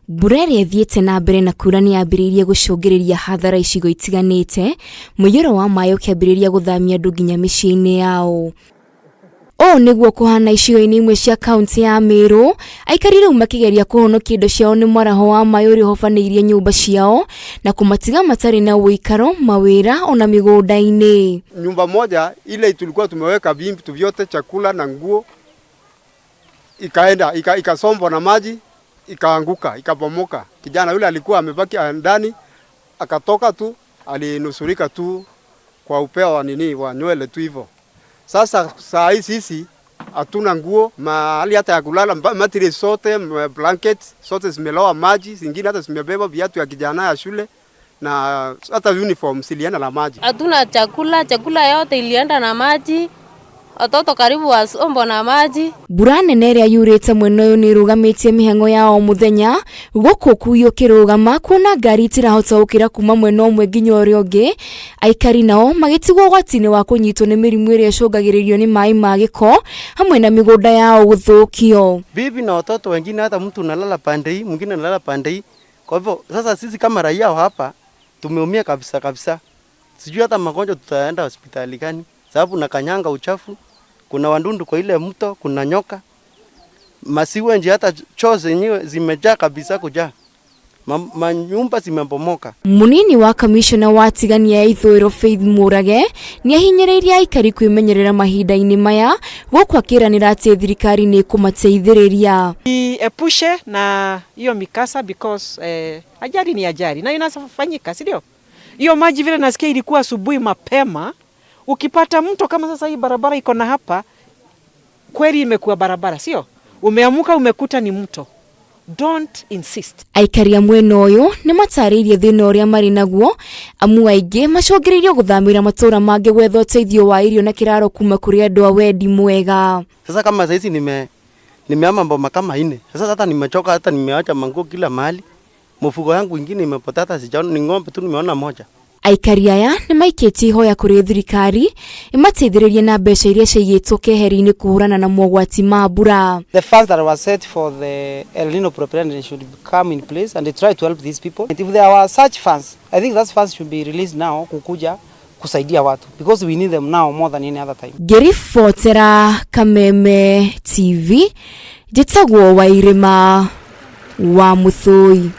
Mbura ĩrĩa ĩthiĩte na mbere na kuura nĩ yambĩrĩirie gũcũngĩrĩria hathara icigo itiganĩte, mũiyũro wa maĩ ũkĩambĩrĩria gũthamia andũ nginya mĩciĩ-inĩ yao. Ũũ nĩguo kũhana icigo-inĩ imwe cia kaunti ya Meru, aikari rĩu makĩgeria kũhonokia indo ciao nĩ mwaraho wa maĩ ũrĩa ũhobanĩirie nyũmba ciao na kũmatiga matarĩ na ũikaro, mawĩra ona mĩgũnda-inĩ. Nyumba moja ile tulikuwa tumeweka vitu vyote, chakula na nguo, ikaenda ikasombwa na maji, ikaanguka, ikabomoka. Kijana yule alikuwa amebaki ndani, akatoka tu, alinusurika tu kwa upeo wa nini wa nywele tu hivyo. Sasa saa hii sisi hatuna nguo mahali hata ya kulala, mattress sote, blanket sote zimelowa maji, zingine hata zimebeba viatu ya kijana ya shule na hata uniform zilienda na maji. Hatuna chakula, chakula yote ilienda na maji, watoto karibu wasombo na maji. Mbura nene ĩrĩa yurĩte mwena ũyũ nĩ ĩrũgamĩtie mĩhang'o ya o mũthenya gũkũ ũkui ũkĩrũgama kuona ngari itirahota gũkĩra kuma mwena ũmwe nginya ũrĩa ũngĩ, aikari nao magĩtigwo ũgwati-inĩ wa kũnyitwo nĩ mĩrimũ ĩrĩa ĩcũngagĩrĩrio nĩ maĩ ma gĩko hamwe na mĩgũnda yao gũthũkio. Bibi na watoto wengine, hata mtu unalala pande hii, mwingine analala pande hii. Kwa hivyo sasa sisi kama raia wa hapa tumeumia kabisa kabisa. Sijui hata magonjwa tutaenda hospitali gani, sababu na kanyanga uchafu, kuna wadudu kwa ile mto, kuna nyoka, masewage, hata choo zenyewe zimejaa kabisa kujaa, manyumba zimebomoka. Munini wa kamishona wa tigania ya ithũĩro Faith Mũrage nĩ ahinyĩrĩirie aikari kwĩmenyerera mahinda-inĩ maya gũkũ akĩranĩra atĩ thirikari nĩ ĩkũmateithĩrĩria. Epushe na hiyo mikasa because ajali ni ajali na inafanyika, si ndio? Hiyo maji vile nasikia ilikuwa asubuhi mapema, ukipata mto kama sasa hii barabara iko na hapa, kweli imekuwa barabara, sio? Umeamuka umekuta ni mto. Don't insist. Aikari a mwena ũyũ nĩ matarĩirie thĩna ũrĩa marĩ naguo, amu aingĩ macũngĩrĩirio gũthamĩra matũũra mangĩ gwetha ũteithio wa irio na kĩraro kuma kũrĩ andũ a wendi mwega. Sasa kama saizi nimehama boma kama nne. Sasa hata nimechoka, hata nimeacha manguo kila mahali. Mfugo yangu ingine imepotea, hata sijaona, ni ng'ombe tu nimeona moja. Aikari aya nĩ maikĩtie ihoya kũrĩ thirikari ĩmateithĩrĩrie na mbeca iria ciaigĩtwo keheri-inĩ kũhũrana na mogwati ma mbura. The funds that were set for the El Nino preparedness should come in place and they try to help these people. And if there were such funds, I think those funds should be released now kukuja kusaidia watu because we need them now more than any other time. Ngĩribotera Kameme TV, njĩtagwo Wairĩma wa Mũthũi.